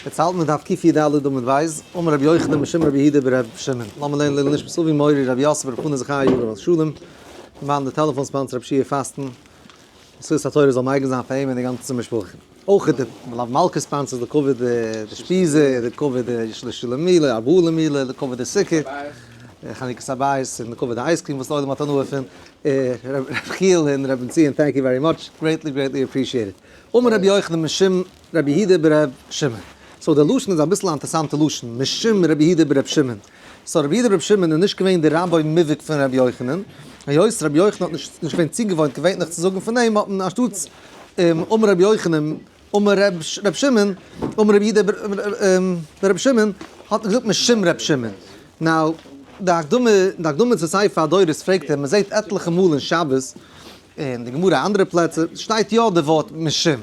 יעצט האלטן מיר דף קי"ד עמוד ב', אמר רבי יוחנן משום רבי יהודה בר' שמעון, לאמיר לערנען לעילוי נשמת אבי מורי רבי יוסף ר' חנא זכריה עליו השלום, מיר ווארן די טעלעפאן sponsor רבי שיע פאסטן, זכות התורה זאל מגין זיין פאר אים און די גאנצע משפחה. אויך די מלוה מלכה sponsors לכבוד די שפיזע, לכבוד די שלשה למילה, ארבעה למילה, לכבוד די סוכה, חנוכת הבית, און לכבוד די ice cream וואס די עולם האט הנאה פון, ר' חיאל און ר' בן ציון thank you very much, greatly greatly appreciated. אמר רבי יוחנן משום רבי יהודה בר' שמעון. so די לשון איז אביסל א אינטערסאנטע לשון, משום רבי יהודה בר' שמעון. so רבי יהודה בר' שמעון איז נישט געווען די רבי מובהק פון רבי יוחנן, היות רבי יוחנן האט נישט געווען צוגעוואוינט געווענליך צו זאגן פון אים האט מען אנשטאטס אמר רבי יוחנן אמר ר' שמעון אמר רבי יהודה בר' שמעון האט מען געזאגט משום ר' שמעון. now די הקדמה די הקדמה צו ספר הדורות פרעגט ער, מען זעט עטליכע מאל אין שבת אין די גמרא אנדערע פלעצער שטייט יא די ווארט משום,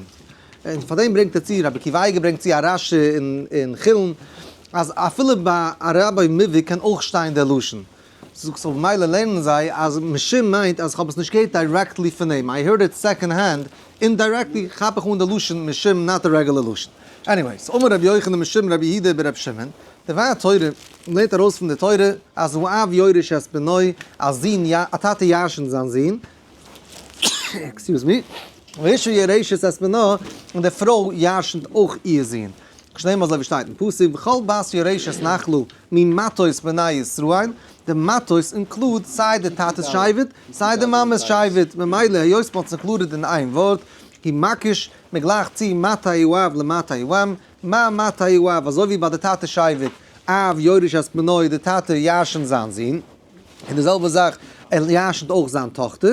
און פאר דעם ברענגט ער צו, רבי עקיבא אייגער ברענגט צו א רש"י אין חולין, אז אפילו ביי א רבי מובהק קען אויך שטיין דער לשון. זאגט so ממילא לערנען זיי אז משום מיינט אז כ'האב עס נישט געהערט directly פון אים, I heard it second hand, indirectly כאפ איך אן די לשון משום not די רעגולער לשון. anyway, so אמר רבי יוחנן משום רבי יהודה ברבי שמעון, די דבר תורה לערנט ארויס פון די תורה אז האב יורש את בנו, א זון א טאטע ירש'נט זיין זון, excuse me, ואשה יורשת את בנה, און די פרוי ירש'נט אויך איר זון. שנאמר אזוי ווי שטייט אין פסוק, וכל בת יורשת נחלה ממטות בני ישראל, די מטות include סיי די טאטע'ס שבט, סיי די מאמע'ס שבט, ממילא היות מ'האט עס included אין איין ווארט, הוא מקיש, מ'גלייכט צו מטה האב למטה האם, מה מטה האב, אזוי ווי ביי די טאטע שבט, אב יורש את בנו, די טאטע ירש'נט זיין זון, און די זעלבע זאך ער ירש'נט אויך זיין טאכטער,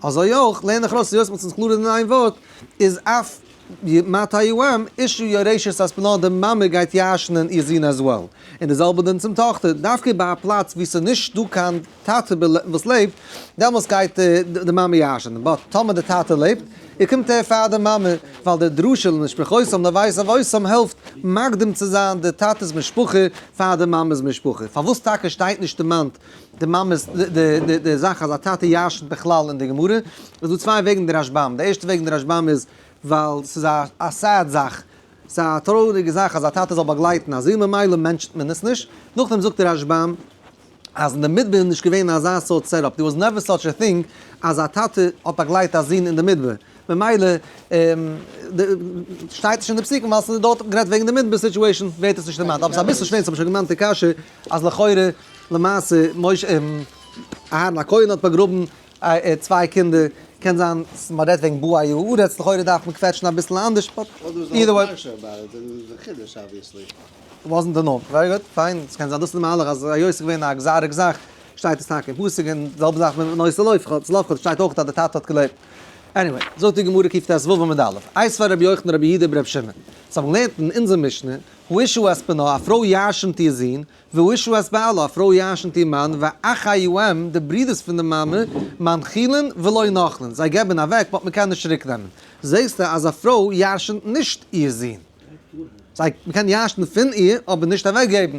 אזוי אויך לערן איך ארויס היות מ'האט עס included אין איין ווארט, איז אף מטה האם, אשה יורשת את בנה, די מאמע גייט ירש'נען איר זון as well, און די זעלבע דין צום טאכטער, דווקא ביי א פלאץ וואו ס'איז נישט דא קיין טאטע וואס לעבט, דעמאלס גייט די מאמע ירש'נען, but טאמער די טאטע לעבט, ער קומט ער פאר די מאמע, ווייל די דרשה למשפחותם לבית אבותם העלפט מקדים צו זיין די טאטע'ס משפחה פאר די מאמע'ס משפחה. פארוואס טאקע שטייט נישט דערמאנט די מאמע'ס די זאך אז א טאטע ירש'נט בכלל אין די גמרא? איז דא צוויי וועגן די רשב"ם, די ערשטע וועג אין די רשב"ם איז ווייל ס'איז א sad זאך, ס'איז א טרויעריגע זאך אז א טאטע זאל באגלייטן א זון ממילא mention ט מען עס נישט, נאכדעם זאגט די רשב"ם אז אין די מדבר איז נישט געווען אזא סארט setup, there was never such a thing אז א טאטע האט באגלייט א זון אין די מדבר, ממילא שטייט נישט אין די פסוקים ווייל ס'איז דארט גערעדט וועגן די מדבר situation ווערט עס נישט דערמאנט, אבער ס'איז אביסל שווער, ס'האב איך שוין געמאנט די קשיא אז לכאורה למעשה משה אהרן הכהן האט באגראבן צוויי קינדער, קען זיין מ'רעדט וועגן באי הארץ, לכאורה דארף מען קוועטשן אביסל אנדערש, but either way. Wasn't the norm. Very good, fine. ס'קען זיין דאס איז די מהלך אז היות ס'איז געווען א exotic זאך שטייט עס טאקע אין פסוק און די זעלבע זאך מיט בנות צלפחד, צלפחד שטייט אויך אז די טאטע האט געלעבט. Anyway, זאגט די גמרא קט"ו עמוד א', איתיביה רבי יוחנן רבי יהודה ברבי שמעון. ס'האבן געלערנט אין אונזער משנה, האשה את בנה, א פרוי ירש'נט איר זון, והאשה את בעלה, א פרוי ירש'נט איר מאן, ואחי האם, די ברידערס פון די מאמע, מנחילין ולא נוחלין, זיי געבן אוועק but מ'קען נישט צוריק נעמען. זעסטו אז א פרוי ירש'נט נישט איר זון. זיי, מ'קען ירש'ן פון איר, אבער נישט אוועקגעבן.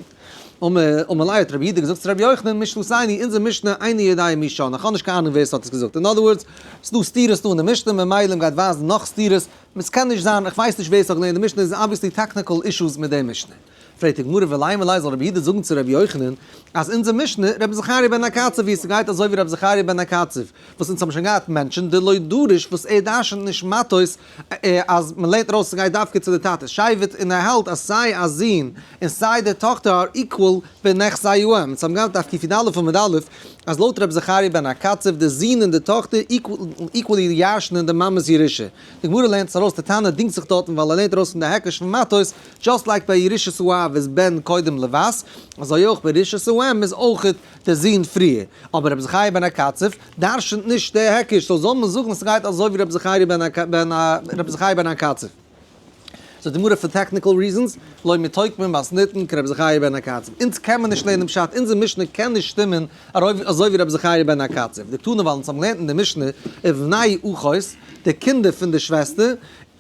אמר ליה האט רבי יהודה געזאגט צו רבי יוחנן, משנתנו, אונזער משנה, איני יודע מי שנאה, איך האב נישט קיין אהנונג ווער ס'האט עס געזאגט. אין other words, ס'דא סתירות דא אין די משנה, ממילא מ'גייט ווייזן נאך סתירות, ס'קען נישט זיין, איך ווייס נישט ווער ס'האט געלערנט די משנה, איז obviously technical issues מיט די משנה. פרעגט די גמרא ולימא ליה זאל רבי יהודה זאגן צו רבי יוחנן אז אונזער משנה רבי זכריה בן הקצב ווי ס'גייט אזוי ווי רבי זכריה בן הקצב וואס אונז האבן שוין געהאט מענטשן דלא דריש וואס ער דרשנ'ט נישט מטות אז מ'לערנט ארויס ס'גייט דווקא צו די טאטע'ס שבט און ער האלט אז סיי א זון און סיי די טאכטער are equal בנכסי האם. אונז האבן געהאט דף קי"א עמוד א' אז לויט רבי זכריה בן הקצב די זון און די טאכטער equally ירש'נען די מאמע'ס ירושה. די גמרא לערנט עס ארויס די תנא דינגט זיך דארטן ווייל ער לערנט ארויס פון די היקש פון מטות just like ביי ירושת האב איז בן קודם לבת, אזוי אויך ביי ירושת האם איז אויך דער זון פריער, אבער רבי זכריה בן הקצב דרשנ'ט נישט די היקש, so זאל מען זאגן ס'גייט אזוי ווי רבי זכריה בן הקצב. זאגט די גמרא for technical reasons, לא מתוקמין מתניתין כרבי זכריה בן הקצב, אונז קען מען נישט לערנען פשט, אונזער משנה קען נישט שטימען אזוי ווי רבי זכריה בן הקצב, דקתני ווייל אונז האבן געלערנט אין די משנה ובני אחות, די קינדער פון די שוועסטער.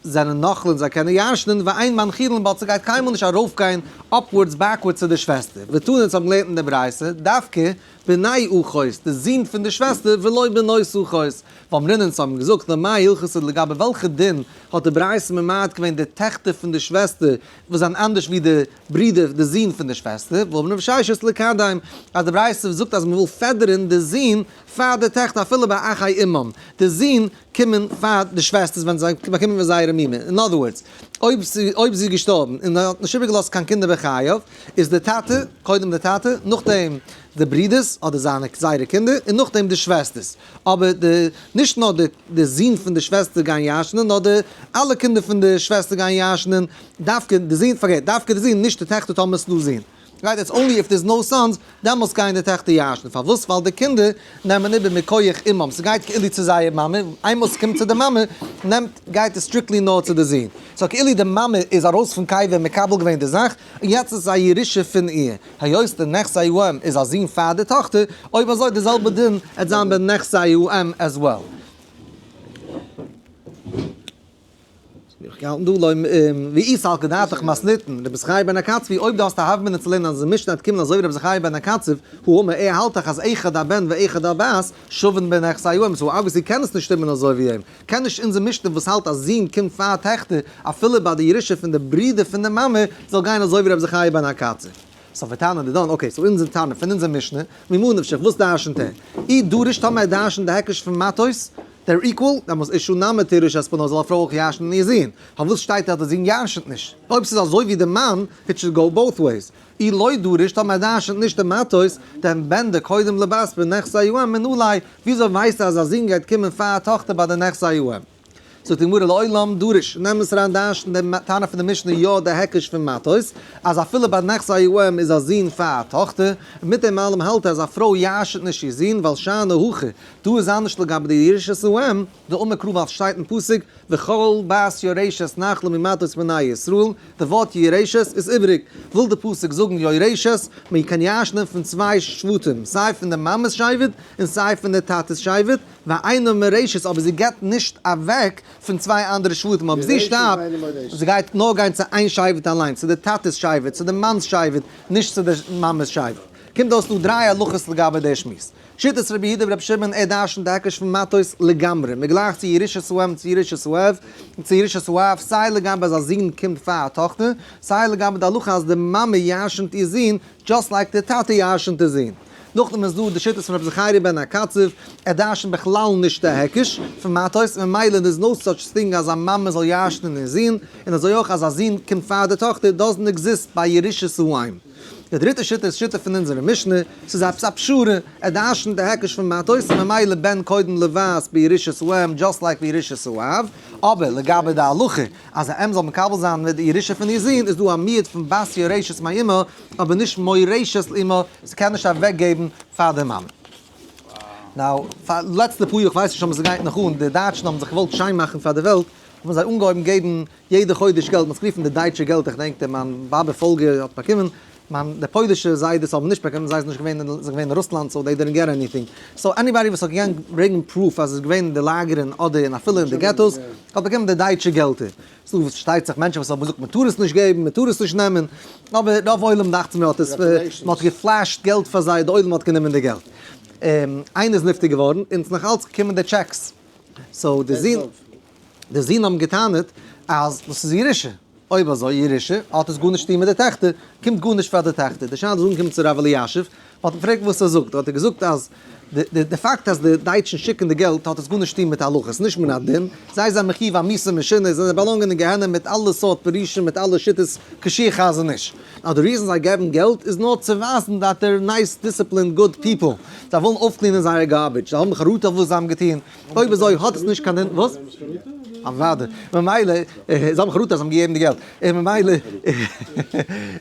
זענען נוחלין זיי קענען ירש'נען, ואין מנחילין but ס'גייט קיינמאל נישט ארויפגיין upwards backwards צו די שוועסטער. ותנא אונז האבן געלערנט אין די ברייתא, דווקא בני אחות, די זון פון די שוועסטער, ולא בנות אחות. ואמרינן אונז האבן געזאגט למאי הלכתא לגבי וועלכע דין האט די ברייתא ממעט געווען די טעכטער פון די שוועסטער וואס זענען אנדערש ווי די ברידער די זון פון די שוועסטער, ואמר רב ששת לקדם, אז די ברייתא זאגט אז מען וויל פעדערן די זון פאר די טעכטער אפילו ביי אחי אמם, די זון קומען פאר די שוועסטערס ווען זיי באקומען פון זייערע מומע, אין other words, אויב אויב זי איז געשטארבן און האט נישט איבערגעלאזט קיין קינדער בחייו, איז די טאטע, קודם די טאטע, נאכדעם די ברידערס אדער זיינע זייערע קינדער, און נאכדעם די שוועסטערס. אבער די, נישט נאר די די זון פון די שוועסטער גייען ירש'נען, נאר די אלע קינדער פון די שוועסטער גייען ירש'נען, דווקא די זון, פארקערט, דווקא די זון, נישט די טעכטער טאמער ס'דא זון. right? It's only if there's no sons, דעמאלטס גייען די טעכטער ירש'נען. פארוואס? ווייל די קינדער נעמען איבער מכח אמם, ס'גייט כאילו צו זייער מאמע, איינמאל ס'קומט צו די מאמע, נעמט, גייט עס strictly נאר צו די זון. So כאילו די מאמע איז ארויס פון קבר און מקבל געווען די זאך, און יעצט איז עס א ירושה פון איר. היות די נכסי האם איז א זון פאר די טאכטער, אויב אזוי די זעלבע דין עט זיין ביי נכסי האם as well. איך געהאלטן דא לוים ואי סלקא דעתך מתניתין רבי זכריה בן הקצבי, אויב דו האסט א הוה אמינא צו לערנען אז די משנה וועט קומען אזוי ווי רבי זכריה בן הקצב, הוא אמר ער האלט דאך אז אחד הבן ואחד הבת שווין בנכסי האם, so obviously קען עס נישט שטימען אזוי ווי אים, קען נישט אונזער משנה וואס האלט אז זון קומט פאר טעכטער אפילו ביי די ירושה פון די ברודער פון די מאמע זאל גיין אזוי ווי רבי זכריה בן הקצב. So ותנא דידן, okay, so אונזער תנא פון אונזער משנה, ממה נפשך, וואס דרשנ'ט ער? אי דריש טאמער ער דרשנ'ט די היקש פון מטות, they're equal, דעמאלס אשה נמי תירש את בנה זאל א פרוי אויך ירש'נען איר זון. פארוואס שטייט אז די זון ירש'נט נישט? אויב ס'איז אזוי ווי די מאן, it should go both ways. אי לא דריש טאמער ער דרש'נט נישט די מטות, דען בן דקודם לבת בנכסי האם מנא ליה, וויאזוי ווייסטו אז א זון גייט קומען פאר א טאכטער ביי די נכסי האם? זאגט די גמרא לעולם דריש, נעם עס אריין דרש'ן די תנא פון די משנה יא די היקש פון מטות, אז אפילו ביי נכסי האם איז א זון פאר א טאכטער, און מיט דעם אלעם האלט ער אז א פרוי ירש'נט נישט איר זון ווייל שאני הכא, דא איז אנדערש לגבי די ירושת האם, דאמר קרא ווייל ס'שטייט אין פסוק וכל בת יורשת נחלה ממטות בני ישראל, די ווארט יורשת איז איבעריג, וויל די פסוק זאגן יורשת, מען קען ירש'נען פון צוויי שבטים, סיי פון די מאמע'ס שבט און סיי פון די טאטע'ס שבט, ואינה מורשת אבער זי געבט נישט אוועק פון צוויי אנדערע שבטים, אויב זי שטארבט, זי גייט נאר גיין צו איין שבט אליין, צו די טאטע'ס שבט, צו די מאנ'ס שבט, נישט צו די מאמע'ס שבט. קומט אויס דא דריי הלכות לגבי די שמועס. שיטת רבי יהודה ברבי שמעון ער דרשנ'ט די היקש פון מטות לגמרי, מען גלייכט צו ירושת האם צו ירושת האב, צו ירושת האב, סיי לגבי אז א זון קומט פאר א טאכטער, סיי לגבי די הלכה אז די מאמע ירשנ'ט איר זון, just like די טאטע ירשנ'ט די זון. נאכדעם איז דא די שיטות פון רבי זכריה בן הקצב, ער דרשנ'ט בכלל נישט די היקש פון מטות, ממילא there is no such thing אז א מאמע זאל ירשנ'ען איר זון, און אזוי אויך אז א זון קומט פאר די טאכטער doesn't exist ביי ירושת האם. די דריטע שיטה איז שיטה פון אונזערע משנה, ס'איז עפעס א פשרה, ער דרשנ'ט די היקש פון מטות און ממילא בן קודם לבת בירושת האם just like בירושת האב, אבער לגבי די הלכה אז א אם זאל מקבל זיין מיט די ירושה פון איר זון איז דא א מיעוט פון בת יורשת מאמה אבער נישט מורשת לאמה, ס'קען נישט אוועקגעבן פאר די מאמע. Now, פאר לעצטע פאר יאר, כ'ווייס נישט אויב ס'גייט נאך אן, די דייטשן האבן זיך געוואלט שיין מאכן פאר די וועלט, האבן זיי אנגעהויבן געבן יעדע חודש געלט, מ'האט עס גערופן די דייטשע געלט, איך דענק מיין באבע פאלגע האט באקומען, מיין די פוילישע זיידעס האבן נישט באקומען, זיי זענען נישט געווען אין, זיי געווען אין רוסלאנד so they didn't get anything, so anybody וואס האט געגאנגען ברענגען proof אז עס איז געווען אין די לאגערן אדער אין אפילו אין די געטאס, האט באקומען די דייטשע געלטער. ס'דא וואס פארשטייט זיך מענטשן וואס האבן געזאגט מ'טאר עס נישט געבן, מ'טאר עס נישט נעמען, אבער רוב עולם דאכט זיך מיר האט עס, מ'האט געפלעשט געלט פאר זיי, די עולם האט גענומען די געלט. איינער איז נפטר געווארן און ס'נאך אלץ געקומען די טשעקס, so די זון. די זין האבן געטענה'ט אז דאס איז ירושה, אויב אזוי ירושה האט עס גארנישט צו טון מיט די טעכטער, קומט גארנישט פאר די טעכטער. די שאלה איז אנגעקומען צו רב אלישיב, מען האט אים געפרעגט וואס ער זאגט, האט ער געזאגט אז די פאקט אז די דייטשן שיקן די געלט האט עס גארנישט צו טון מיט הלכות, נישט מן הדין, זיי זענען מחיוב א מיתה משונה, זיי באלאנגען אין גיהנום מיט אלע סארט פירושים מיט אלע שיטות קשיא חזון איש. נאר די reason זיי געבן געלט איז נאר צו ווייזן that they're nice disciplined good people, זיי ווילן אויפקלינען זייער garbage, זיי האבן חרטה אויף וואס זיי האבן געטון, אויב אזוי האט עס נישט קיין דין, וואס? אוודאי, ממילא, זיי האבן חרטה אז זיי האבן געגעבן די געלט, און ממילא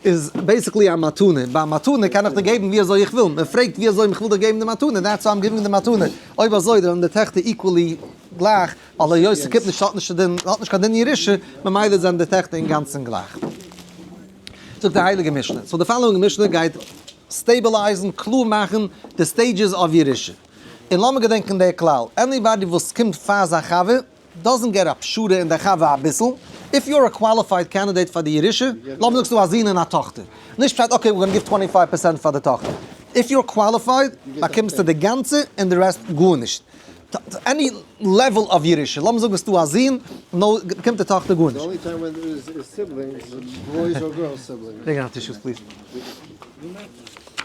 איז basically א מתנה, ביי א מתנה קען איך דיר געבן ווי אזוי איך וויל, מען פרעגט ווי אזוי איך וויל דיר געבן די מתנה, that's why I'm giving די מתנה, אויב אזוי זענען די טעכטער equally גלייך, ווייל היות ס'קומט נישט האט נישט דין, האט נישט קיין דין ירושה, ממילא זענען די טעכטער אינגאנצן גלייך. זאגט די הייליגע משנה, so די following משנה גייט סטעיבעלייזן, קלאר מאכן די stages of ירושה. און לאמיר געדענקען דער כלל, anybody וואס קומט פאר זיין חבר, doesn't get א פשרה אין די חבר אביסל, if you're a qualified candidate פאר די ירושה, לאמיר זאגן ס'דא א זון און א טאכטער, נישט פשט okay we're gonna give 25% פאר די טאכטער, if you're qualified באקומסטו די גאנצע און די rest גארנישט. Any level of ירושה, לאמיר זאגן ס'דא א זון, no, באקומט די טאכטער גארנישט. Bring out tissues please.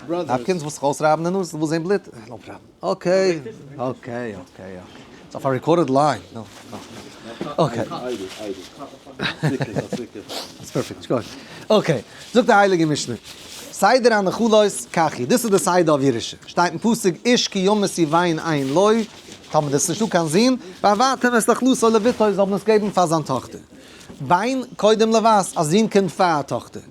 דארף קינד וואס זיך אויסרייבן די נאז, וויל זען בלוט, no problem. Okay, okay, okay, okay. ס'איז אויף א recorded line. No, no. Okay. That's perfect. שכוח. Okay, זאגט די הייליגע משנה, סדר הנחלות כך היא, דאס איז די סדר אויף ירושה. שטייט אין פסוק איש כי ימות ובן אין לו, טאמער דאס איז נישטא קיין זון, והעברתם את נחלתו לבתו, זאל מען עס געבן פאר זיין טאכטער. בן קודם לבת, א זון קומט פאר א טאכטער.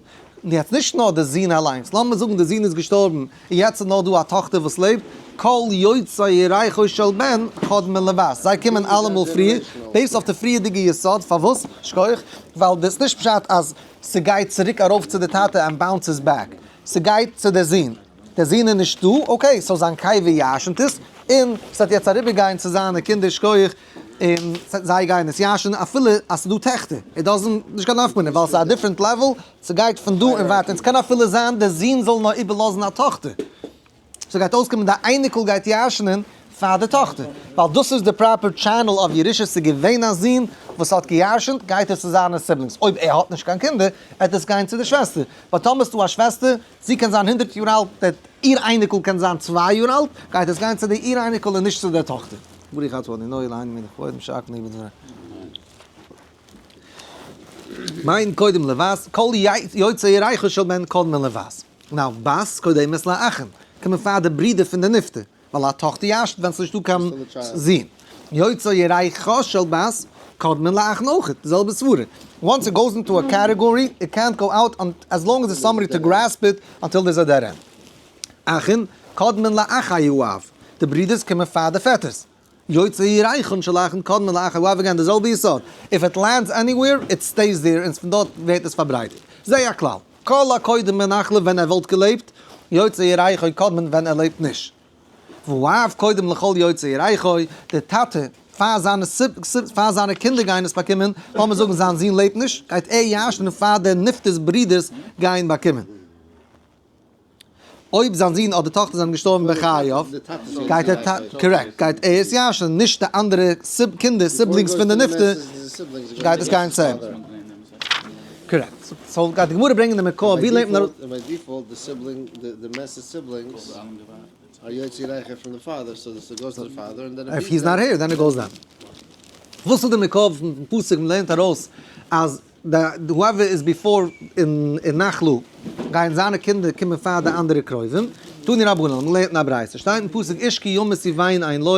און יעצט נישט נאר די זון אליינס, לאמיר זאגן די זון איז געשטארבן און יעצט איז נאר דא א טאכטער וואס לעבט, כל יוצאי ירכו של בן קודמין לבת, זיי קומען אלעמאל פריער, based אויף די פריערדיגע יסוד, פארוואס? שכוח, ווייל דאס איז נישט פשט אז ס'גייט צוריק ארויף צו די טאטע and bounces back, ס'גייט צו די זון, די זון איז נישטא, okay, so זיין קבר ירשנ'ט עס, און ס'וועט יעצט אריבערגיין צו זיינע קינדער, שכוח. און זיי גייען עס ירש'ן אפילו אז ס'דא טעכטער, it doesn't, נישט קיין נפקא מינה ווייל ס'איז א different level, ס'גייט פון דא און ווייטער, און ס'קען אפילו זיין די זון זאל נאר איבערלאזן א טאכטער, ס'גייט אויסקומען די אייניקל גייט ירש'נען פאר די טאכטער, ווייל דאס איז די proper channel of ירושה, ס'איז געווען א זון וואס האט געירש'נט גייט עס צו זיינע siblings, אויב ער האט נישט קיין קינדער עט עס גיין צו די שוועסטער, but טאמער ס'דא א שוועסטער, זי קען זיין 100 יאר אלט, איר אייניקל קען זיין 2 יאר אלט, גייט עס גיין צו די איר אייניקל און נישט צו דער טאכטער. ברוך אתה אדוני אלהינו מלך העולם שהכל נהיה בדברו. בן קודם לבת, כל יוצאי ירכו של בן קודמין לבת. Now, בת קודמת לאחין, קומען פאר די ברידער פון די נפטר, ווייל א טאכטער ירש'ט ווען ס'נישטא קיין זון. יוצאי ירכה של בת קודמין לאחין אויכעט, די זעלבע סברה. Once it goes into a category, it can't go out as long as there's somebody to grasp it until there's a dead end. אחין קודמין לאחי האב, די ברידערס קומען פאר די פעטערס. יוצאי ירכן של אחין קודמין לאחי האב, again די זעלבע יסוד, if it lands anywhere it stays there און פון דארט ווערט עס פארברייטערט. זה הכלל, כל הקודם בנחלה ווען ער וואלט געלעבט, יוצאי ירכו קודמין ווען ער לעבט נישט. והאב קודם לכל יוצאי ירכו, דער טאטע פאר זיינע פאר זיינע קינדער גייען עס באקומען, לאמיר זאגן זיין זון לעבט נישט, גייט ער ירש'נען פאר די נפטר'ס ברידערס גייען באקומען. אויב זיין זון אדער טאכטער זענען געשטארבן בחייו, גייט ער, correct, גייט ער עס ירש'נען, נישט די אנדערע קינדער, siblings פון די נפטר, גייט עס גיין צו אים. Correct. So גייט די גמרא ברענגען די מקור, ווי לערנט מען ארויס? If he's not here, then it goes down. וואס איז די מקור פון פסוק מען לערנט ארויס אז די whoever is before אין נחלה גייען זיינע קינדער קומען פאר די אנדערע קרובים? תנו רבנן, מען לערנט אין א ברייתא, שטייט אין פסוק איש כי ימות ובן אין לו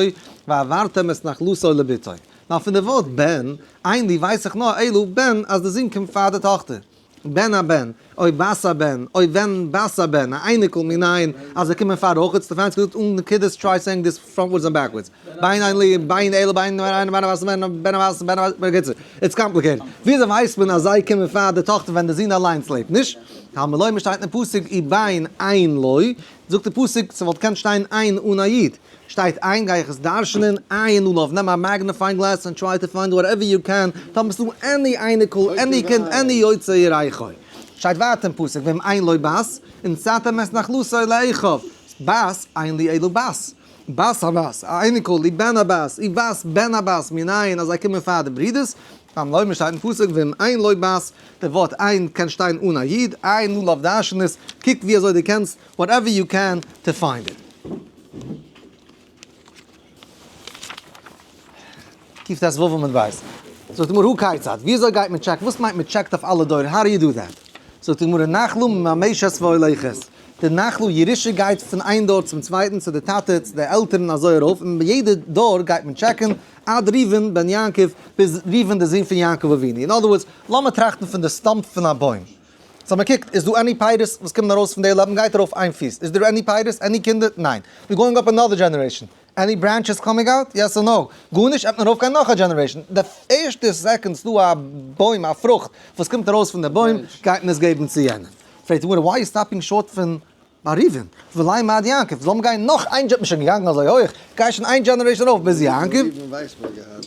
והעברתם את נחלתו לבתו. נאר פון די ווארט בן, אין לי ווייס איך נאר אלא בן אז די זון קומט פאר די טאכטער. בן הבן, או בת הבן, או בן בת הבן, א אייניקל מנין אז זיי קומען פאר אויך, ס'איז געזאגט אן נקודות try saying this frontwards and backwards. בן אין לי, בן אלא בן בן בן הבת בן בן הבת בן הבת, בקיצור, it's complicated. וויאזוי ווייסט מען אז זיי קומען פאר די טאכטער ווען די זון אליינס לעבט נישט? תלמוד לומר שטייט אין פסוק ובן אין לו, זאגט די פסוק ס'וואלט געקענט שטיין אין אן א יוד, שטייט אין גיי איך עס דרש'נען, עיין עליו, נעם א magnifying glass and try to find whatever you can, טאמער ס'דא any אייניקל, any קינד, any יוצאי ירכו. שטייט ווייטער אין פסוק ואם אין לו בת, ונתתם את נחלתו לאחיו, בת אין לי אלא בת. בת הבת, א אייניקל, ובן הבת, ובת בן הבת, מנין אז זיי קומען פאר די ברידערס, תלמוד לומר שטייט אין פסוק ואם אין לו בת, די ווארט אין קען שטיין אן א יוד, עיין עליו דרש'ן עס, קוק ווי אזוי דו קענסט, whatever you can to find it. קט"ו עמוד ב'. זאגט די גמרא הא כיצד, ווי אזוי גייט מען טשעקן, וואס מיינט מען טשעקט אויף אלע דורות, how do you do that? זאגט די גמרא נחלה מממשת והולכת, די נחלה ירושה גייט פון איין דור צום צווייטן, צו די טאטע, צו די עלטערן אזוי ארויף, און ביי יעדע דור גייט מען טשעקן עד ראובן בן יעקב, ביז ראובן די זון פון יעקב אבינו. In other words, לאמיר טראכטן פון די stump פון א בוים. So מען קוקט, איז דא any פירות וואס קומען ארויס פון די לעבן גייט ארויף איין פיס, is there any פירות, any קינדער? ניין. We going up another generation, any branches coming out? Yes or no? גארנישט, עט מען ארויפגיין נאך א generation, די ערשטע second ס'דא א בוים א פרוכט וואס קומט ארויס פון די בוים גייט מען עס געבן צו יענעם. פרעגט די גמרא why you stopping short פון ביי ראובן? ולימא עד יעקב, זאל מען גיין נאך איין דזשענ, מ'איז שוין געגאנגען אזוי הויך, גיי שוין איין generation ארויף ביז יעקב. ראובן ווייסט מען געהאט.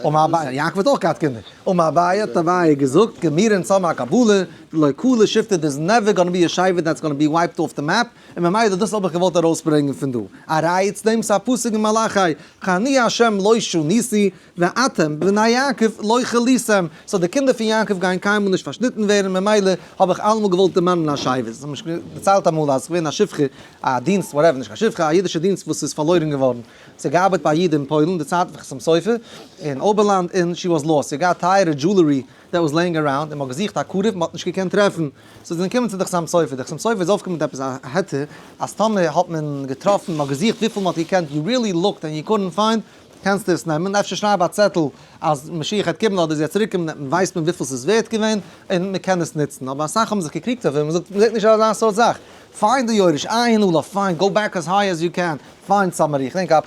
אמר אביי, יעקב האט אויך געהאט קינדער. אמר אביי, האט אביי געזאגט, גמירי אונז האבן א קבלה, דלא כלו שבטי there's never gonna be a שבט that's gonna be wiped off the map, און ממילא דאס האב איך געוואלט ארויסברענגען פון דא. א ראיה צו דעם, ס'איז א פסוק אין מלאכי, כי אני ה' לא שניתי, ואתם בני יעקב לא כליתם. so די קינדער פון יעקב גייען קיינמאל נישט פארשניטן ווערן, ממילא האב איך אלעמאל געוואלט דערמאנען א שבט. זיי האבן מיר דערציילט אמאל אז ס'איז געווען א שפחה, א דינסט, whatever, נישט קיין שפחה, א אידישע דינסט וואס איז פארלוירן געווארן. זי האט געארבעט ביי א איד אין פוילן די צייט פון חתם סופר אין אויבערלאנד און she was lost, זי האט געהאט טייערע jewelry that was laying around און מען האט געזוכט א קרוב מען האט נישט געקענט טרעפן, so זיי זענען געקומען צו די חתם סופר, די חתם סופר איז אויפגעקומען מיט עפעס א היתר אז טאמער האט מען געטראפן, מען האט געזוכט וויפיל מען האט געקענט, you really looked and you couldn't find, קענסטו עס נעמען, אפשר שרייב א צעטל אז משיח העט קומען אדער זי העט צוריק קומען ווייסט מען וויפיל ס'איז ווערט געווען און מען קען עס נוצן, אבער אסאך האבן זיך געקריגט אויף אים און געזאגט מען זעט נישט אזא סארט זאך, find די יורש, עיין עליו, find, go back as high as you can, find somebody, איך געדענק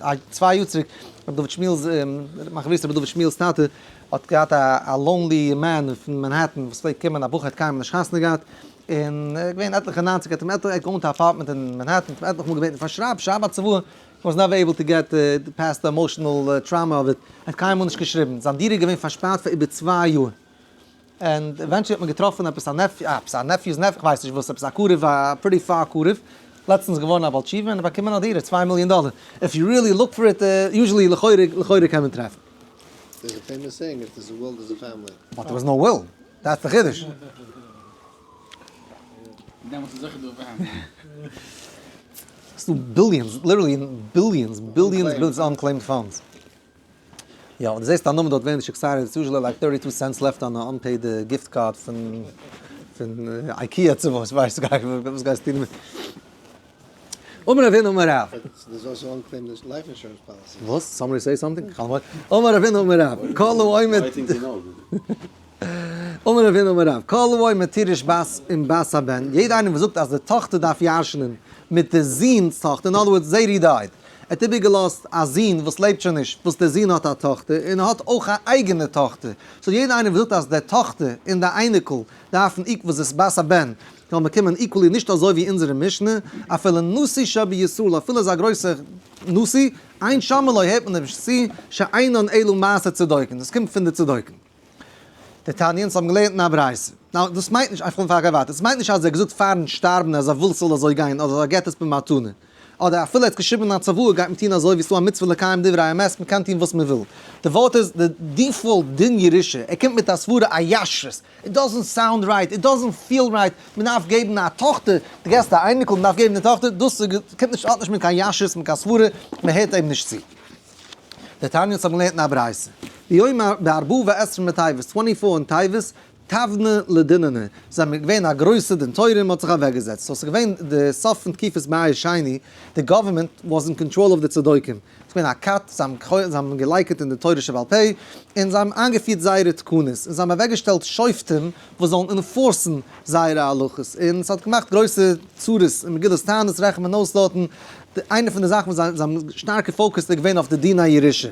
א צוויי יאר צוריק רבי דוד שמואל'ס, מיין חברותא רבי דוד שמואל'ס טאטע האט געהאט א lonely man פון מאנהעטן וואס פלעגט קומען, א בחור האט קיינמאל נישט חתונה געהאט, און ער איז געווען עטליכע ניינציג האט אים עטליכע, ער האט געאונט א apartment אין מאנהעטן, האט אים עטליכע מאל געבעטן פאר שרייב, שרייב א צוואה, was never able to get past the emotional trauma of it, ער האט קיינמאל נישט געשריבן, זיין דירה איז געווען פארשפארט פאר איבער 2 יאר, און eventually האט מען געטראפן עפעס א nephew, עפעס א nephew's nephew, כ'ווייס נישט וואס, עפעס א קרוב, א pretty far קרוב, לעצטנס געווארן א בעל תשובה און באקומען א דירה, 2 מיליאן דאלער. If you really look for it, usually לכאורה, לכאורה קען מען טרעפן. There's a famous saying, if there's a will, there's a family. But there was no will. That's the חידוש. דעמאלטס איז זיכער דא א family. ס'דא billions, literally billions, billions, billions unclaimed funds. יא, דו זעסט א נאמען דארט ווערן נישט excited, it's usually like 32 cents left on a unpaid gift card פון IKEA צו וואס, ווייסט וואס גייסטו טון דערמיט. אמר רב הונא אמר רב. There's also unclaimed life insurance policies. וואס? Somebody say something? אמר רב הונא אמר רב. כל האומר I think you know. אמר רב הונא אמר רב. כל האומר תירש בת עם בת הבן. יעדער איינער וואס זאגט אז די טאכטער דארף ירש'נען מיט די זון'ס טאכטער, in other words, זיידי died. ער האט איבערגעלאזט א זון וואס לעבט שוין נישט, וואס דער זון האט א טאכטער, און ער האט אויך א אייגענע טאכטער. so יעדער איינער וואס זאגט אז די טאכטער און די אייניקל דארפן equal, וואס איז בת הבן, זאל באקומען equally נישט אזוי ווי אונזערע משנה, אפילו נשיא שבישראל, אפילו איז א גרויסער נשיא, אין שומעין לו הערט מען נישט צו, שאינן אלא מעשה צדוקים, דאס קומט פון די צדוקים. דתניא, אונז האבן געלערנט אין א ברייתא. Now, דאס מיינט נישט, איך וויל פאר ווייטער, דאס מיינט נישט אז ער האט געזאגט פארן שטארבן אז ער וויל ס'זאל אזוי גיין, אדער ער געט עס במתנה. אדער אפילו ער האט געשריבן א צוואה גייט מען טון אזוי ווי ס'דא א מצוה לקיים דברי המת, מ'קען טון וואס מ'וויל. די ווארט איז די default דין ירושה, ער קומט מיט א סברה א ישרות, it doesn't sound right, it doesn't feel right, מ'דארף געבן א טאכטער, דו געבסט א אייניקל, מ'דארף געבן די טאכטער, דאס קומט נישט, האט נישט מיט קיין ישרות, מיט קיין סברה, מ'הערט אים נישט צו. דתניא אונז האבן געלערנט אין א ברייתא, ביום בארבעה ועשרים בטבת, 24 אין טבת, תבנא לדיננא, זיי האבן געווען א גרויסע דין תורה און מ'האט זיך אוועקגעזעצט, so ס'איז געווען די סוף פון תקופת בית שני, די government was in control of די צדוקים, ס'איז געווען א כת, זיי האבן געלייקענט אין די תורה שבעל פה, און זיי האבן איינגעפירט זייערע תקנות, און זיי האבן אוועקגעשטעלט שופטים וואס זאלן enforce ן זייערע הלכות, און ס'האט געמאכט גרויסע צרות, אין מגילת תענית רעכנט מען אויס דארטן, איינע פון די זאכן וואס זיי האבן שטארק גע focus ט איז געווען אויף די דיני ירושה.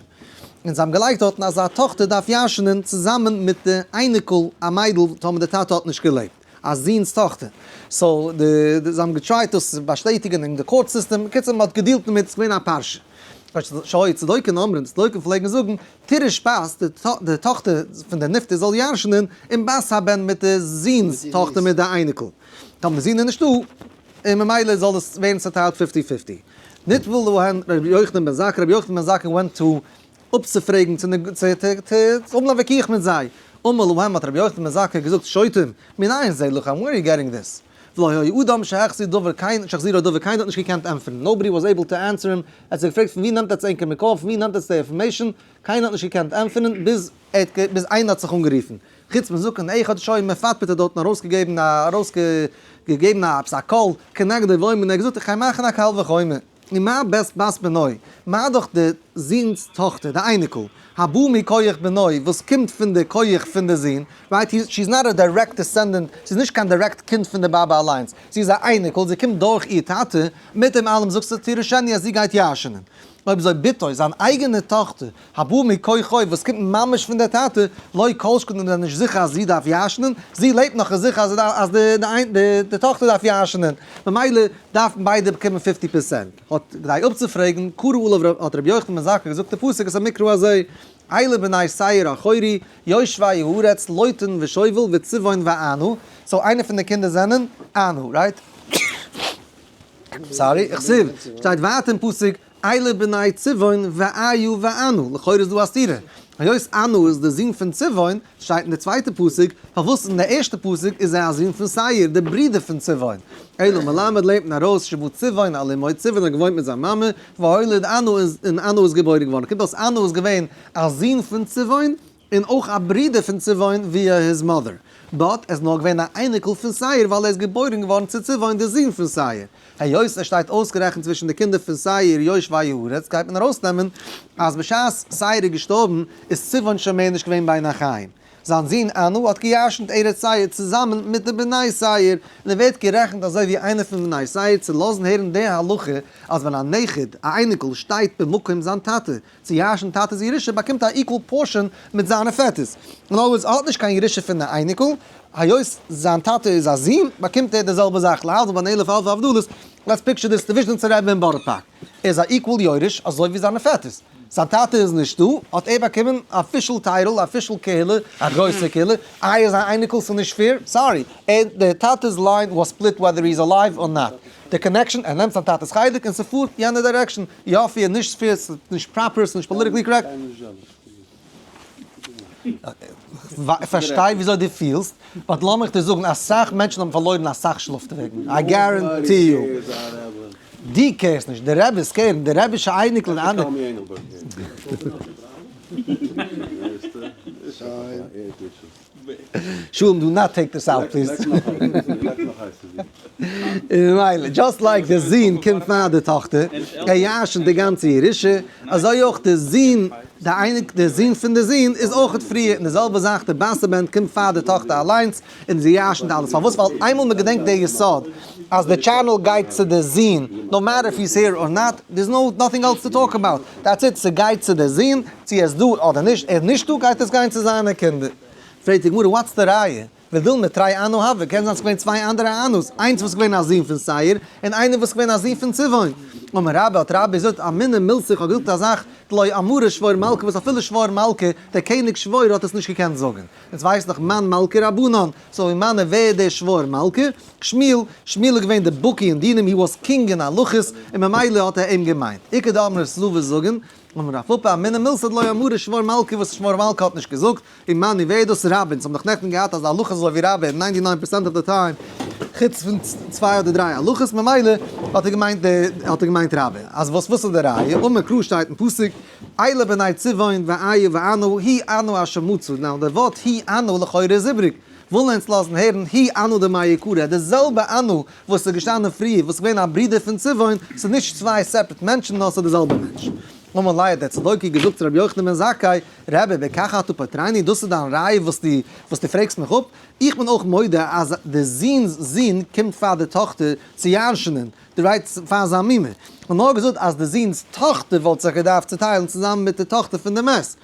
און זיי האבן געלייגט דארטן אז א טאכטער דארף ירש'נען צוזאמען מיט די אייניקל א מיידל טאמער די טאטע האט נישט געלעבט, א זוהן'ס טאכטער. so די זיי האבן גע try ט דאס צו באשטעטיגן אין די court system, בקיצור מען האט גע deal ט דערמיט, ס'איז געווען א פרשה. שהיו צדוקים אומרים, די צדוקים פלעגן זאגן, תירש בת, די טאכטער פון די נפטר זאל ירש'נען, עם בת הבן מיט די זוהן'ס טאכטער מיט די אייניקל. טאמער די זוהן איז נישטא, און ממילא זאל עס ווערן צעטיילט fifty fifty. נטבל להן רבי יוחנן בן זכאי, רבי יוחנן בן זכאי went to אפצופרעגן, צו האבן א ויכוח מיט זיי. אמר להם האט רבי יוחנן בן זכאי געזאגט, שוטים, מנין זה לכם, where are you getting this? ולא היה אדם שהחזיר דבר קיין, שהחזירו דבר קיינער האט נישט געקענט ענטפערן, nobody was able to answer him, ער האט זיי געפרעגט פון ווי נעמט עטס ענקער מקור, פון ווי נעמט עטס די information, קיינער האט נישט געקענט ענטפערן, ביז איינער האט זיך אנגערופן, חוץ מזקן אחד שהיה מפטפט האט דארטן ארויסגעגעבן א ארויסגעגעבן א עפעס א קול כנגדו ואומר און ער האט געזאגט איך גיי מאכן א קל וחומר ומה בת בת בנו מה דאך די זון'ס טאכטער די אייניקל הבא מכח בנו וואס קומט פון די כח פון די זון right she is not a direct descendant זי איז נישט קיין דירעקט קינד פון די באבע אליינס זי איז א אייניקל זי קומט דורך איר טאטע מיט דעם אלעם זאגסטו תירשנו אז זי גייט ירש'נען אויב אזוי בתו, זיין אייגענע טאכטער, הבאה מכוחו, וואס קומט ממש פון דער טאטע, לא כל שכן איז ער נישט זיכער אז זי דארף ירש'נען, זי לעבט נאך איז זיכער אז די טאכטער דארף ירש'נען, ממילא דארפן ביידע באקומען 50%. האט כדי אפצופרעגן, קרא עליו האט רבי יוחנן בן זכאי געזאגט די פסוק את המקרא הזה. אלה בני שעיר החורי, יושבי הארץ, לוטן ושובל וצבעון וענה, so איינער פון די קינדער זענען ענה, right? Sorry, וכתיב, שטייט ווייטער אין פסוק, אלה בני צבעון ואיה וענה, לכאורה איז דא א סתירה. היות ענה איז די זון פון צבעון, שטייט אין די צווייטע פסוק, פארוואס אין די ערשטע פסוק איז ער א זון פון שעיר, די ברודער פון צבעון? אלא מלמד לערנט מען ארויס שבא צבעון על אמו, צבעון האט געוואוינט מיט זיין מאמע, והוליד ענה און ענה איז געבוירן געווארן. קומט אויס ענה איז געווען א זון פון צבעון, און אויך א ברודער פון צבעון via his mother. But ער איז נאר געווען א אייניקל פון שעיר ווייל ער איז געבוירן געווארן צו צבעון די זון פון שעיר. היות ער שטייט אויסגערעכנט צווישן די קינדער פון שעיר יושבי הארץ גייט מען ארויסנעמען אז בשעת שעיר איז געשטארבן איז צבעון שוין מער נישט געווען בין החיים. זיין זון ענה האט געירשנט ארץ שעיר צוזאמען מיט די בני שעיר, און ער ווערט גערעכנט אזוי ווי איינער פון בני שעיר צו לאזן הערן די הלכה אז ווען א נכד, א אייניקל, שטייט במקום זיין טאטע צו ירש'ן טאטע'ס ירושה באקומט א equal portion מיט זיינע פעטערס. אין other words ער האט נישט קיין ירושה פון די אייניקל, היות זיין טאטע איז א זון באקומט ער די זעלבע זאך להבדיל בין אלף אלפי הבדלות, let's picture this די וויזשניצער רבי אין בארא פארק, ער איז א equal יורש אזוי ווי זיינע פעטערס, זיין טאטע איז נישטא האט ער באקומען official title, official קהילה, א גרויסע קהילה, איי ער איז א אייניקל ס'איז נישט fair, sorry, ער די טאטע'ס line was split whether he is alive or not. די connection, ער נעמט זיין טאטע'ס חלק און ס'פארט יענע direction, יא fair, נישט fair, ס'איז נישט proper, ס'איז נישט politically correct. פארשטיי וויאזוי דו פילסט, but לאמיך דיר זאגן, אסאך מענטשן האבן פארלוירן אסאך שלאף דערוועגן, I guarantee you. דו care סט נישט, די רעביס care ן, די רעבישע אייניקלעך און אנדערע. שלום do not take this out please. און ממילא just like די זון קומט פאר די טאכטער, ער ירש'נט די גאנצע ירושה, אזוי אויך די זון, די אייניקל, די זון פון די זון איז אויכעט פריער, און די זעלבע זאך די בת הבן קומט פאר די טאכטער אליינס, און זי ירש'נט אלעס, פארוואס? ווייל איינמאל מען געדענקט די יסוד אז די channel גייט צו די זון, no matter if he's here or not, there's no nothing else to talk about, that's it, ס'גייט צו די זון, צו ער איז דא אדער נישט, ער איז נישט דא גייט עס גיין צו זיינע קינדער. פרעגט די גמרא what's די ראיה? ודילמא תרי ענה הוו, קען זיין ס'איז געווען צוויי אנדערע ענה'ס, איינס וואס איז געווען א זון פון שעיר, און איינער וואס איז געווען א זון פון צבעון. אמר רבה, האט רבה געזאגט, אמינא מילתא, איך האב געזאגט א זאך, דלא אמרה שבור מלכא, וואס אפילו שבור מלכא, דער קעניג שבור האט עס נישט געקענט זאגן. אונז ווייסן דאך מאן מלכא רבנן, so ומני ווער איז דער שבור מלכא? שמואל, שמואל איז געווען דער בקי אין דינים, he was king אין הלכות, און ממילא האט ער אים געמיינט. איכא דאמרי ס'איז דא וואס זאגן, אמר רב פפא אמינא מילתא דלא אמרה שבור מלכא וואס שבור מלכא האט נישט געזאגט, ומני ווער איז דאס רבה, אונז האבן דאך נעכטן געהאט אז די הלכה איז אזוי ווי רבה ninety nine percent of the time, חוץ פון צוויי אדער דריי הלכות, ממילא האט ער געמיינט די האט ער געמיינט רבה, אז וואס וואס איז די ראיה, אמר קרא שטייט אין פסוק, אלה בני צבעון ואיה וענה הוא ענה אשר מצא, now די ווארט הוא ענה לכאורה איז איבריג, ווילן אונז לאזן הערן הוא ענה דמעיקרא, די זעלבע ענה וואס איז געשטאנען פריער וואס איז געווען א ברודער פון צבעון, ס'איז נישט צוויי separate מענטשן נאר ס'איז די זעלבע מענטש. אמר ליה האט דער צדוקי געזאגט צו רבי יוחנן בן זכאי, רבי בכך אתה פוטרני, דאס איז דיין ראיה וואס דו וואס דו פרעגסט מיך אפ, איך בין אויך מודה אז די זון'ס זון קומט פאר די טאכטער צו ירש'נען די rights פאר זיין מומע, כ'האב נאר געזאגט אז די זון'ס טאכטער וואלט זיך געדארפט צוטיילן צוזאמען מיט די טאכטער פון די מת.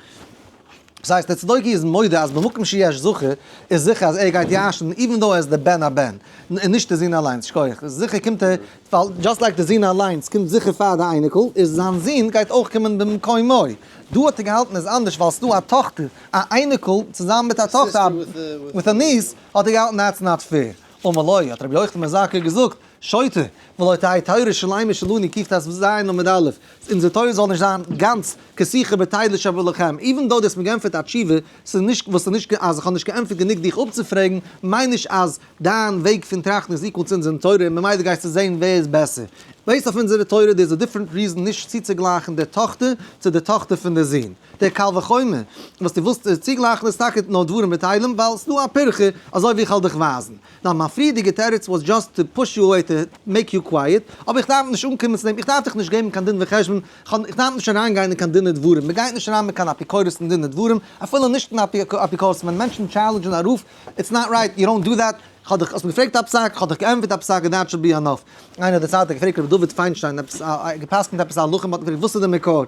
דאס הייסט דער צדוקי איז מודה אז במקום שיש זכר איז זיכער אז ער גייט ירש'ן even though ער איז די בן הבן און נישט די זון אליינס, שכוח, זיכער קומט ער ווייל just like די זון אליינס קומט זיכער פאר די אייניקל איז זיין זון גייט אויך קומען במקומו, דא האט ער געהאלטן איז אנדערש ווייל ס'דא א טאכטער א אייניקל צוזאמען מיט א טאכטער with a niece האט ער געהאלטן that's not fair, אמר לו האט רבי יוחנן בן זכאי געזאגט שוטה, ולא תהא תורה שלימה שלנו קט"ז עמוד א', אונזער תורה זאל נישט זיין גאנץ כשיחה בטלה שבלחם, even though דו האסט מיר געענטפערט א תשובה, ס'איז נישט וואס איז נישט אז איך האב נישט געענטפערט גענוג דיך אפצופרעגן, מיין נישט אז דיין וועג פון טראכטן איז equal צו אונזער תורה און ממילא גייסטו זען ווער איז בעסער. Based אויף אונזערע תורה there is a different reason נישט צוצוגלייכן די טאכטער צו די טאכטער פון די זון. דער קל וחומר וואס דו ווילסט צוגלייכן איז טאקע נאר דברים בטלים ווייל ס'דא א פירכא אזוי ווי איך וועל דיך ווייזן. ניין, מיין פריערדיגע תירוץ was just to push you away to make you quiet, אבער איך דארף נישט אנקומען צו דעם, איך דארף דיך נישט געבן קיין דין וחשבון, איך דארף נישט אריינגיין אין קיין דין ודברים, מען גייט נישט אריין מיט קיין אפיקורס אין דין ודברים, אפילו נישט אין אפיקורס, ווען מענטשן challenge ן א רב, it's not right, you don't do that, כ'האב דיך, האסט מיר געפרעגט א פסק, כ'האב דיך געענטפערט א פסק and that should be enough. איינער האט דערציילט, ער האט געפרעגט רבי דוד פיינשטיין עפעס א, גע'פסק'נט עפעס א הלכה, מ'האט אים געפרעגט וואס איז די מקור,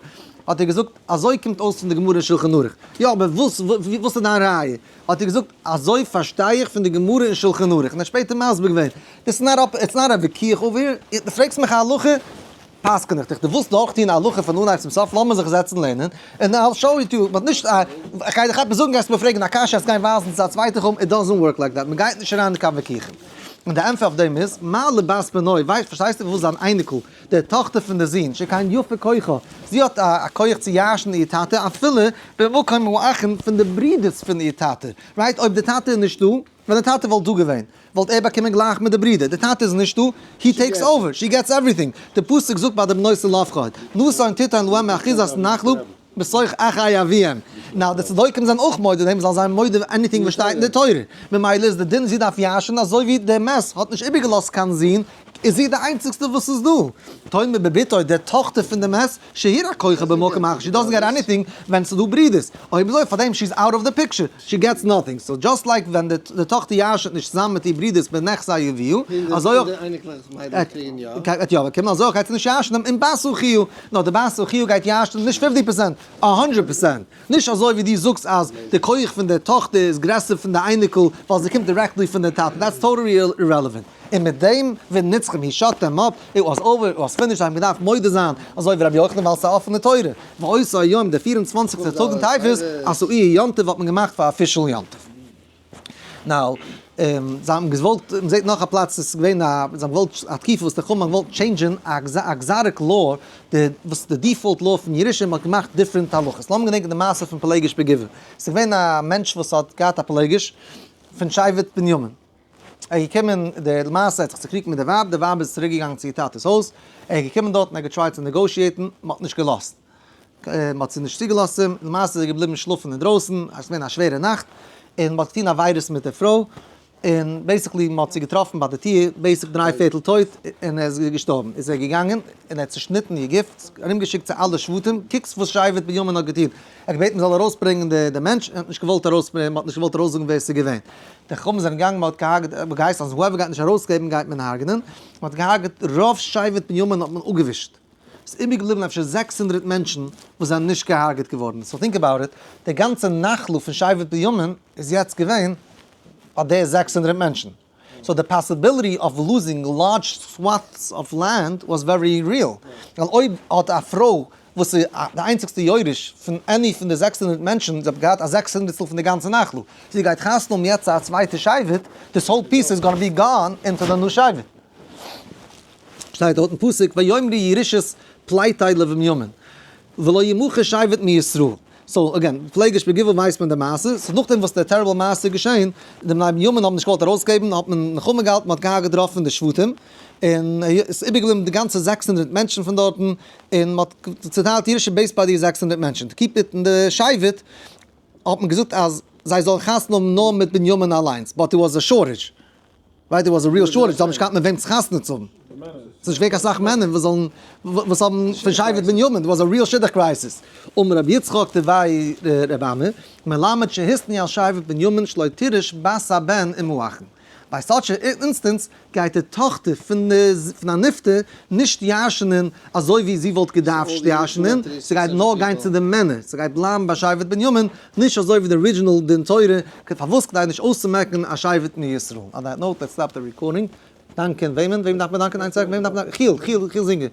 האט ער געזאגט, אזוי קומט אויס פון די גמרא אין שלחן ערוך, יא אבער וואס, וואס איז דיין ראיה? האט ער געזאגט, אזוי פארשטיי איך פון די גמרא אין שלחן ערוך, און ער האט שפעטער מסביר געווען, דאס איז not up, it's not א וויכוח over here, דו פרעגסט מיך א הלכה? פסק'ן איך דיך, דו ווילסט דורכטון א הלכה פון אנהייב צום סוף, לאמיר זיך זעצן לערנען, און I'll show it to you, but נישט א, איך גיי דיך עפעס זאגן גייסטו מיר פרעגן א קשיא, עס גיין ווייזן צו א צווייטע חכם, it doesn't work like that, מען גייט נישט אריין אין קיין וויכוחים. און די ענטפער אויף דעם איז, מה לבת בנו, ווייסט, פארשטייסטו פארוואס זיין אייניקל, די טאכטער פון די זון, שכן יפה כחה, זי האט א כח צו ירש'ן איר טאטע אפילו במקום האחים פון די ברידערס פון איר טאטע, right, אויב די טאטע איז נישטא, ווען די טאטע וואלט דא געווען, וואלט ער באקומען גלייך מיט די ברידער, די טאטע איז נישטא, he takes over, she gets everything, די פסוק זאגט ביי די בנות צלפחד, נתון תתן להם מאחוזת נחלה בתוך אחי אביהם, now די צדוקים זענען אויך מודה דעם, זאלן זיי מודה anything וואס שטייט אין די תורה, ממילא איז די דין זי דארף ירש'ן אזוי ווי די מת האט נישט איבערגעלאזט קיין זון, איז זי די איינציגסטע וואס איז דא. תאמר בבתו, די טאכטער פון די מת, שהורע כחה במקום אחר, she doesn't get anything ווען ס'איז דא ברידערס, אויב אזוי פארדעם she is out of the picture, she gets nothing, so just like ווען די טאכטער ירש'נט נישט צוזאמען מיט איר ברידערס בנכסי אביה, אזוי אויך גייט יא באקומען, אזוי אויך גייט זי נישט ירש'נען עם בת אחיה, נאר די בת אחיה גייט ירש'נען נישט 50%, א 100%, נישט אזוי ווי דו זאגסט אז די כח פון די טאכטער איז גרעסער פון די אייניקל ווייל זי קומט directly פון די טאטן, that's totally irrelevant. און מיט דעם ונצחום he shut them up, it was over, it was finished, זיי האבן געדארפט מודה זיין אזוי ווי רבי יוחנן ווייל ס'איז א אפענע תורה, ואותו היום דער 24 סטער טאג אין טבת, עשאוהו יום טוב האט מען געמאכט פאר official יום טוב. now, זיי האבן געוואלט, מען זעט נאך א פלאץ, עס איז געווען א, זיי האבן געוואלט א תקופה וואס די חכמים האבן געוואלט change ן א exotic law, די וואס די default law פון ירושה, מען האט געמאכט different הלכות. לאמיר געדענקען די מעשה פון פילגש בגבעה. עס איז געווען א מענטש וואס האט געהאט א פילגש פון שבט בנימין. ער איז געקומען, די למעשה האט זיך צוקריגט מיט די ווייב, די ווייב איז צוריק געגאנגען צו איר טאטע'ס הויז, ער איז געקומען דארט און ער האט גע try ט צו negotiate ן, מען האט נישט געלאזט, מען האט זי נישט צוגעלאזט צו אים, למעשה איז ער געבליבן שלאפן אינדרויסן, עס איז געווען א שווערע נאכט, און מען האט געטון עבירות מיט די פרוי, און basically מען האט זי געטראפן ביי די טיר, basic דריי פערטל טויט, און ער איז געשטארבן, איז ער געגאנגען און ער האט צושניטן איר גוף, ארומגעשיקט צו אלע שבטים, קוקטס וואס שבט בנימין האט געטון, ער האט געבעטן מען זאל ארויסברענגען די מענטש, ער האט נישט געוואלט ארויסברענגען, מען האט נישט געוואלט ארויסזאגן ווער עס איז געווען. די חכמים זענען געגאנגען מען האט געהארגעט, מען האט געהייסן אז whoever גייט נישט ארויסגעבן גייט מען הרג'נען, מען האט געהארגעט רוב שבט בנימין האט מען אפגעווישט, ס'איז איבערגעבליבן אפשר 600 מענטשן וואס זענען נישט געהארגעט געווארן, so think about it, די גאנצע נחלה פון שבט בנימין איז יעצט געווען ביי די 600 מענטשן, so די possibility of losing large swaths of land was very real, ווייל אויב האט א פרוי וואס איז די איינציגסטע יורש פון any פון די 600 מענטשן, זי האט געהאט א זעקס הונדערטסטל פון די גאנצע נחלה, זי גייט חתונה האבן יעצט צו א צווייטע שבט, this whole piece is gonna be gone into the new שבט. שטייט דארט אין פסוק ויאמרו ירושת פליטי לבנימין ולא ימחה שבט מישראל. so again, פילגש בגבעה ווייסט מען די מעשה, so נאכדעם וואס די terrible מעשה איז געשען, די בני בנימין האבן נישט געוואלט ארויסגעבן, האט מען נחמה געהאלטן, מען האט געהארגעט רוב פון די שבטים, און עס איז איבערגעבליבן די גאנצע 600 מענטשן פון דארטן, און מען האט צוטיילט ירושה based ביי די 600 מענטשן. to keep it אין די שבט האט מען געזאגט אז זיי זאלן חתונה האבן נאר מיט בנימין אליינס, but it was a shortage. right, it was a real shortage, זיי האבן נישט געהאט מיט וועם צו חתונה צו האבן. ס'איז נישט געווען קיין סאך מענער וואס זאלן, וואס האבן פון שבט בנימין, it was a real שידוך crisis. אמר רבי יצחק דבי רבי אמי, מלמד שהתנו על שבט בנימין שלא תירש בת הבן עם האחים. ביי such a instance גייט די טאכטער פון פון א נפטר נישט ירש'נען אזוי ווי זי וואלט געדארפט ירש'נען, ס'גייט נאר גיין צו די מענער, ס'גייט בלייבן ביי שבט בנימין, נישט אזוי ווי די original דין תורה, פארוואס כדי נישט אויסצומעקן א שבט מישראל. On that note, let's stop the recording. דאנקען וועמען? וועם דארף מען דאנקען? איין second, וועם דארף מען דאנקען? חיל, חיל, חיל זינגער.